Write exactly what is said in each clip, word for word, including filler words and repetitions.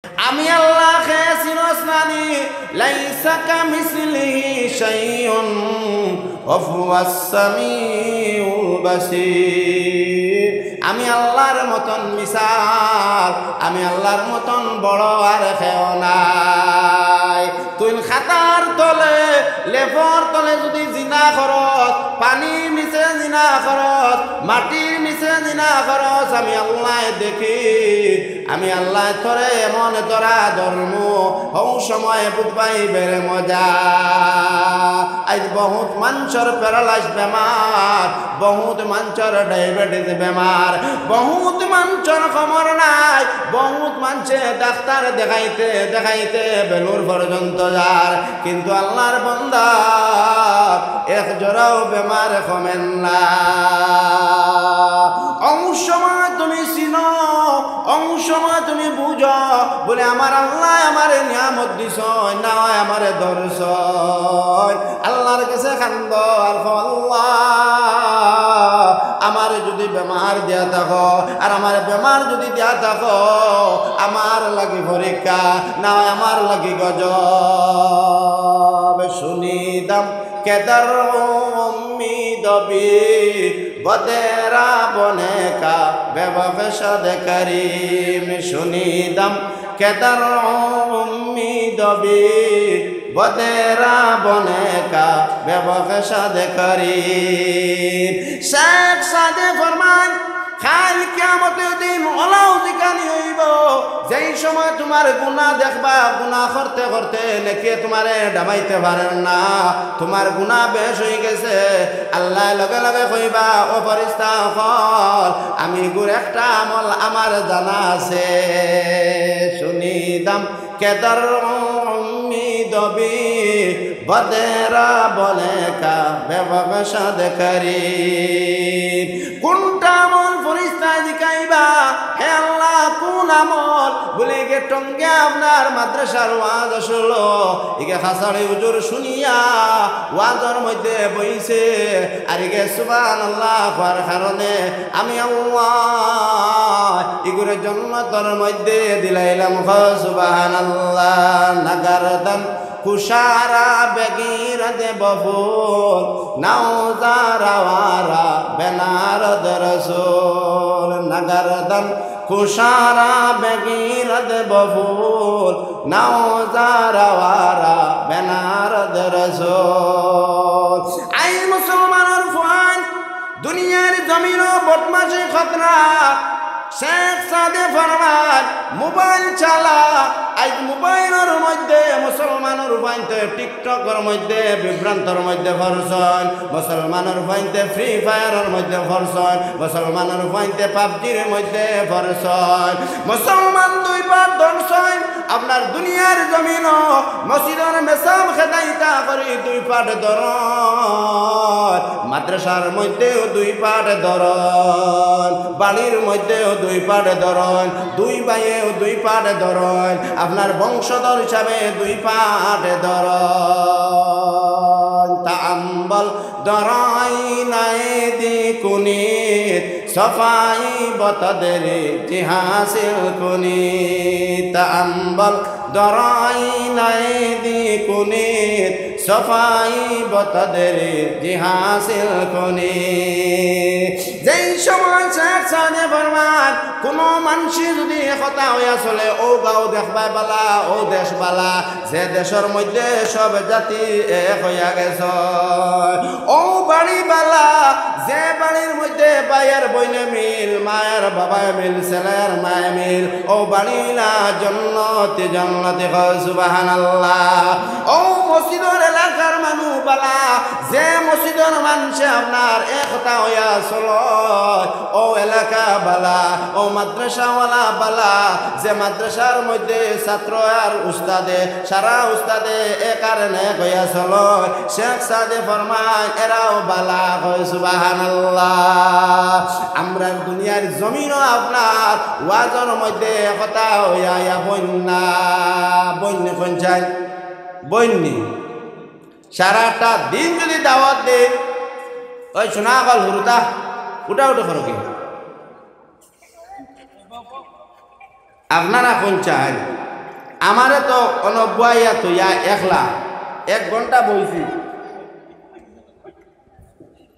আমি আল্লাহ কে চিনস নানি? লাইসা কামিসলিহি শাইউন ওয়া হুয়াস সামিউল বাসীর। আমি আল্লাহর মতন মিসাল, আমি আল্লাহর মতন বড় আর কেউ নাই। তুই খাতার তলে, লেপর তলে যদি জিনা করস, পানির নিচে জিনা করস, মাটির নিচে জিনা করস, আমি আল্লাহ দেখি। আমি আল্লাহ তোরে এমন ধরা ধরমু, হউ সময় বুঝবায় বেড়ে মজা। আইজ বহুত মানষর প্যারালাইজ বেমার, বহুত মানষর ডায়াবেটিস বেমার, বহুত মানষর খবর নাই, বহুত মানষে ডাক্তার দেখাইতে দেখাইতে বেলুর পর্যন্ত যার, কিন্তু আল্লাহর বান্দা এক জোড়াও বেমার কমের না। অউ সময় তুমি চিনো, অউ সময় তুমি বুঝো, বলে, আমার আল্লাহ আমারে নিয়ামত দিছইন, না হয় আমারে ধরছইন। আল্লাহর কাছে কান্দো আর কও, আল্লাহ, আমারে যদি বেমার দিয়া থাকো, আর আমারে বেমার যদি দিয়া থাকো, আমার লাগি পরীক্ষা, না হয় আমার লাগি গজব। শুনিদাম কেদার উম্মিদ বি বদেরা বনে কা বেবখশদ করিম। শুনিদাম কেদার উম্মিদ বি বদেরা বনে কা বেবখশদ করিম। শেখ সাদে ফরমান, কাইল কিয়ামতের দিন অলাউ জিকানি অইবো, যেই সময় তুমার গুনা দেখবা, গুনা করতে করতে নেকিয়ে তুমারে ডামাইতে পারের না, তুমার গুনা বেশ অইগেছে। আল্লায় লগে লগে কইবা, ও ফিরিস্তা অকল, আমি ইগুর একটা আমল আমার জানা আছে। শুনিদাম কেদার উম্মিদ বি বদেরা বনে কা বেবখশদ করিম। কুনটা আমল ফিরিস্তায় জিকাইবা, হে আল্লাহ, কুন আমল? বলে, ইগে টঙ্গিয়া আপনার মাদ্রাসার ওয়াজ আছলো, ইগে খাছাড়ি হুজুর শুনিয়া ওয়াজর মধ্যে বইছে, আর ইগে সুবহানাল্লাহ কওয়ার কারণে আমি আল্লাহ ইগুরে জন্নতর মধ্যে দিলাইলাম। কও সুবহানাল্লাহ। নাগারদান কুশারা বেগিরদ বফুল, নাওজার আওয়ারা বেনারদ রসুল। নাগারদান কুশারা বেগিরদ বফুল, নাওজার আওয়ারা বেনারদ রসুল। আইজ মুসলমানর ফুয়াইন দুনিয়ার জমিনো বদমাশি খতরা। শেখ সাদে ফরমান, মোবাইল চালা। আইজ মোবাইলর মধ্যে মুসলমানর ফুয়াইন্তে TikTokর মধ্যে বিভ্রান্তর মধ্যে পড়ছইন, মুসলমানর ফুয়াইন্তে Free Fireর মধ্যে পড়ছইন, মুসলমানর ফুয়াইন্তে PUBGর মধ্যে পড়ছইন। মুসলমান দুই পাট ধরছইন, আপনার দুনিয়ার জমিনো মসজিদর মেসাব খেদাইতা করি দুই পাট ধরইন, মাদ্রাসার মধ্যেও দুই পাট ধরইন, বাড়ির মধ্যেও দুই পাট ধরইন, দুই ভাইয়েও দুই পাট ধরইন, আপনার বংশধর হিসাবে দুই পাট ধরইন। তাম্বল দরাই নাই দি কুনিত, সফাই বতদরে জি হাসিল কুনিত। তাম্বল দরাই নাই দি কুনিত, সফাই বতদরে জি হাসিল কুনিত। যেই সময় শেখ সাদে ফরমান, কুনু মানষে যদি একতা অইয়া চলে, অউ গাঁও দেখবায় বালা, অউ দেশ বালা, যে দেশর মধ্যে সব জাতি এক অইয়া গেছে, অউ বাড়ি বালা, যে বাড়ির মধ্যে ভাইয়ার বইনে মিল, মায়ার বাবায় মিল, ছেলের মায়ে মিল, অউ বাড়ি অইলা জন্নতি, জন্নতি। কও সুবহানাল্লাহ। অউ মসজিদর এলাকার মানুষ বালা, যে মসজিদর মানষে আপনার একতা অইয়া চলে, অউ এলাকা বালা, অউ মাদ্রাসাওয়ালা বালা, যে মাদ্রাসার মধ্যে ছাত্র আর উস্তাদে, সারা উস্তাদে এক আর নেক অইয়া চলে। শেখ সাদে ফরমায়, এরাও বালা। কও সুবহানাল্লাহ। আমরার দুনিয়ার জমিনো আপনার ওয়াজর মধ্যে একতা অইয়া আইয়া বইন না, বইন নি কইন চাই, বইন নি। সারাটা দিন যদি দাওয়াত দেইন, ওই শোনা গল হুরুতা, উঠা উঠে করো কি? আপনারা কইন চাই, আমারে তো অনো বওয়াইয়া থইয়া একলা এক ঘন্টা বইছি।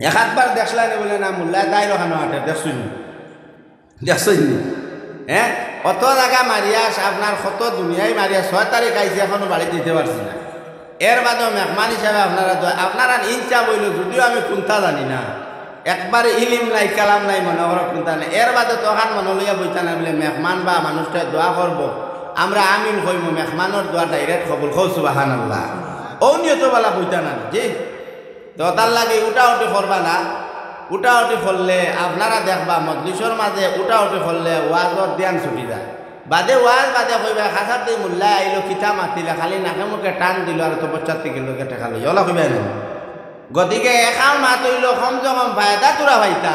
এক আধবার দেখছইন নি বুলে, না, মুল্লায় দাইর অখানো আটে, দেখছইন নি? দেখছইন নি? হ্যাঁ? অত জাগা মারিয়া, আপনার কত দুনিয়ায় মারিয়া, ছয় তারিখ আইছে, অখনো বাড়িত যাইতে পারছি না। এর বাদেও মেহমান হিসাবে আপনারা দোয়া, আপনারার ইনসাফ অইলো, যদিও আমি কুন্তা জানি না, একবারে ইলিম নাই, কালাম নাই, মনো করো কুন্তা নাই। এর বাদে তো অখান মনো লইয়া বইতা না বুলে, মেহমান বা মানুষটায় দোয়া করবো, আমরা আমিন কইমু, মেহমানর দোয়া direct কবুল। কও সুবহানাল্লাহ। অউ নিয়ত বালা বইতা না, জি। তো তার লাগি উঠাউঠি করবা না। উঠাউঠি করলে আপনারা দেখবা, মজলিসর মাঝে উঠাউঠি করলে ওয়াজর ধ্যান ছুটি যায়। বাদে ওয়াজ বাদে কইবা, "খাছার দি মুল্লায় আইলো, কিতা মাতিলা, খালি নাকে মুখে টান দিলো, আর তো বচ্চার থেকে লোকে টেকা লইয়া।" অলা কইবা না? গতিকে এখান মাত অইলো, কমসে কম ফায়দা তোরা পাইতা।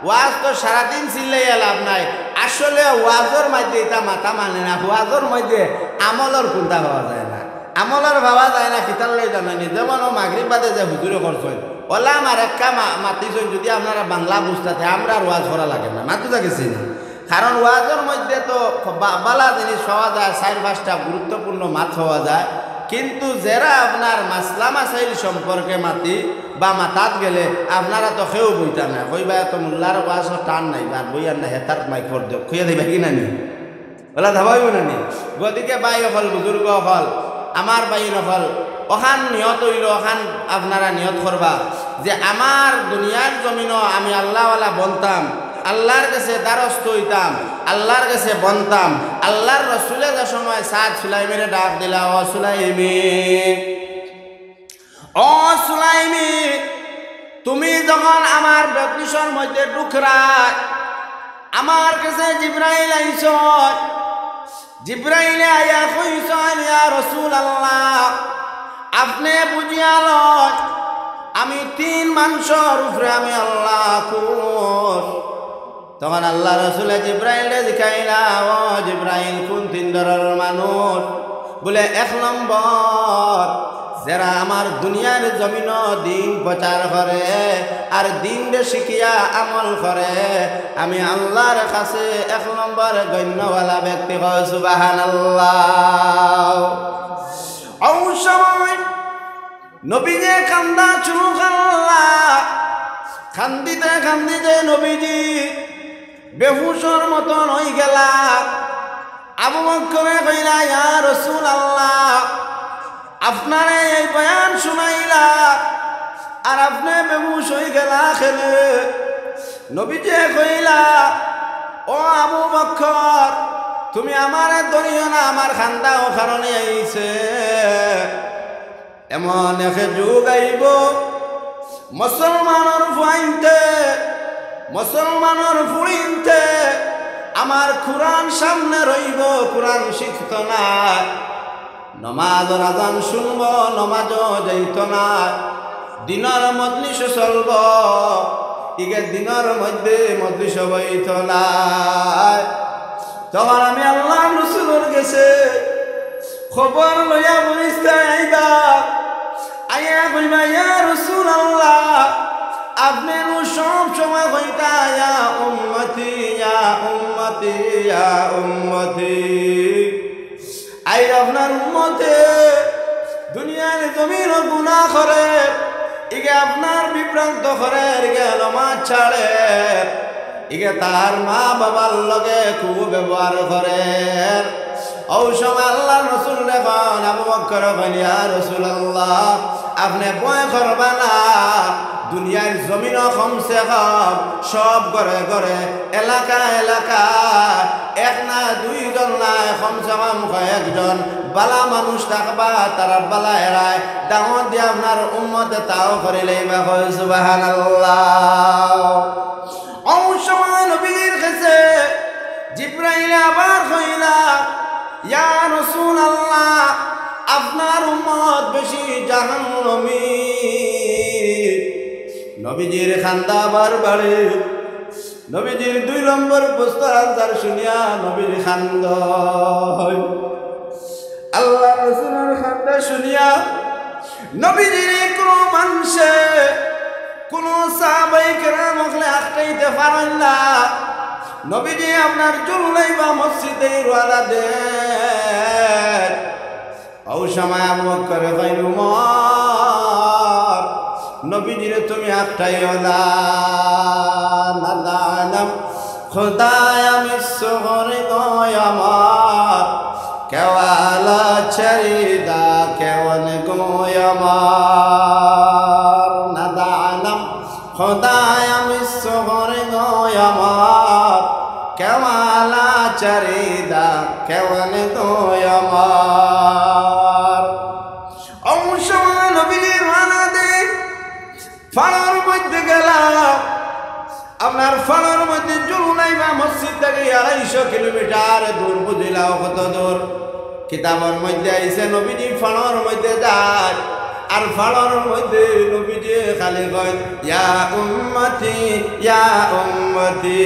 ওয়াজ তো সারাদিন চিল্লাইয়া লাভ নাই। আসলে ওয়াজর মাঝে ইতা মাতা মানে না, ওয়াজর মাঝে আমলর কুন্তা পাওয়া যায় না। আমলর পাওয়া যায় না, কিতার লাগি জানইন নি? যেমন অউ মাগরিব বাদে যে হুজুরে করছইন, অলা আমার একটা মা-, মাতিছইন, যদি আপনারা বাংলা বুঝতা তে আমরার ওয়াজ করা লাগে না, মাতু যা গেছি না। কারণ ওয়াজর মধ্যে তো বা-, বালা জিনিস পাওয়া যায়, চাইর পাঁচটা গুরুত্বপূর্ণ মাত পাওয়া যায়, কিন্তু যেরা আপনার মাসলা মাসাইল সম্পর্কে মাতি বা মাতাত গেলে আপনারা তো কেউ বইতা না, কইবা, "এত মুল্লার ওয়াজও টান নাই, আর বইয়ার না, হেতার মাইক পর দেও", কইয়া দিবা কি না নি? অলা ধাবাইব না নি? গতিকে ভাই অকল, বুজুর্গ অকল, আমার ভাই অকল, অখান নিয়ত অইলো, অখান আপনারা নিয়ত করবা যে আমার দুনিয়ার জমিনো আমি আল্লাহওয়ালা বনতাম, আল্লাহর গেছে দ্বারস্থ অইতাম, আল্লাহর গেছে বনতাম। আল্লাহর রসুলে যে সময় সাদ সুলাইমিরে ডাক দিলা, "ও সুলাইমি, ও সুলাইমি, তুমি যখন আমার মজলিসর মধ্যে ঢুকরায়, আমার গেছে জিব্রাইল আইছইন, জিব্রাইলে আইয়া কইছইন, ইয়া রাসূলুল্লাহ, আপনে বুঝিয়া লইন, আমি তিন মানষর উপরে আমি আল্লাহ খুশ।" তখন আল্লাহ রসুলে জিব্রাইলরে জিকাইলা, "ও জিব্রাইল, কুন তিন ধরনর মানুষ?" বুলে, "এক নম্বর, যেরা আমার দুনিয়ার জমিনো দ্বীন প্রচার করে আর দ্বীনরে শিখিয়া আমল করে, আমি আল্লাহর কাছে এক নম্বর গণ্যওয়ালা ব্যক্তি।" কও সুবহানাল্লাহ। অউ সময় নবীজি কান্দা শুরু করলা। কান্দিতে কান্দিতে নবীজি বেহুশর মতন অইগেলা। আবু বকরে কইলা, "ইয়া রাসূলুল্লাহ, আপনারে এই বয়ান শুনাইলা, আর আপনে বেহুশ অইগেলা কেনে?" নবীজি কইলা, "ও আবু বকর, তুমি আমারে ধরিও না, আমার কান্দা অউ কারণে আইছে।" এমন এক যুগ আইবো, মুসলমানর পুয়াইন্তে, মুসলমানর ফুড়িন্তে আমার কুরআন সামনে রইবো, কুরআন শিখতো না, নমাজর আজান শুনবো, নমাজও যাইতো না, দ্বীনর মজলিস চলবো, ইগে দ্বীনর মধ্যে মজলিস বইতো না। তখন আমি আল্লাহর রসুলর গেছে খবর লইয়া ফিরিস্তা আইবা, আইয়া কইবা, "ইয়া রাসূলুল্লাহ, আপনে নু সব সময় কইতা, ইয়া উম্মতি, ইয়া উম্মতি, ইয়া উম্মতি।" আইজ আপনার উম্মতে দুনিয়ার জমিনো গুনা করে, ইগে আপনার বিভ্রান্ত করে, ইগে নমাজ ছাড়ে, ইগে তার মা বাবার লগে কুব্যবহার করে। অউ সময় আল্লাহর রসুলরে কইন, আবু বকর কইন, "ইয়া রাসূলুল্লাহ, আপনে ভয় করবা না, দুনিয়ার জমিনো কমসে কম সব ঘরে ঘরে, এলাকা এলাকা, এক না দুইজন নায়, কমসে কম কয়েকজন বালা মানুষ থাকবা, তারা বালা এরায় দাওয়াত দিয়া আপনার উম্মতে তাও করিলাইবা।" কও সুবহানাল্লাহ। অউ সময় নবীজির গেছে জিব্রাইলে আবার কইলা, "ইয়া রাসূলুল্লাহ, আপনার উম্মত বেশি জাহান্নামী।" নবীজির কান্দা আবার বাড়ে। নবীজির দুই নম্বর প্রশ্নর answer শুনিয়া নবীজি কান্দইন। আল্লাহর রসুলর কান্দা শুনিয়া নবীজিরে কুনু মানষে, কুনু সাহাবায়ে কেরাম অকলে আটকাইতে পারইন না। নবীজি আপনার জুলহুলাইফা মসজিদে রওয়ানা দেইন। অউ সময় আবু বকরে কইল, "উমর, নবীজিরে তুমি আটকাইও না, না দাঁড়াইলাম, খোদায় আমি শহরে গো আমার, কেওয়ালা চারিদা কেওয়ান গো আমার, না দাঁড়াইলাম, খোদায় আমি শহরে গো আমার, কেওয়ালা চারিদা কেওয়ান গো আমার।" অউ সময় নবীজি রওয়ানা দেইন, ফাড়র মধ্যে গেলা। আপনার ফাড়র মধ্যে জুলহুলাইফা মসজিদ থাকি আড়াইশো কিলোমিটার দূর, বুঝিলাও কত দূর। কিতাবর মধ্যে আইছে নবীজি ফাড়র মধ্যে যায়, আর ফাড়র মধ্যে নবীজি খালি কয়, "ইয়া উম্মতি, ইয়া উম্মতি।"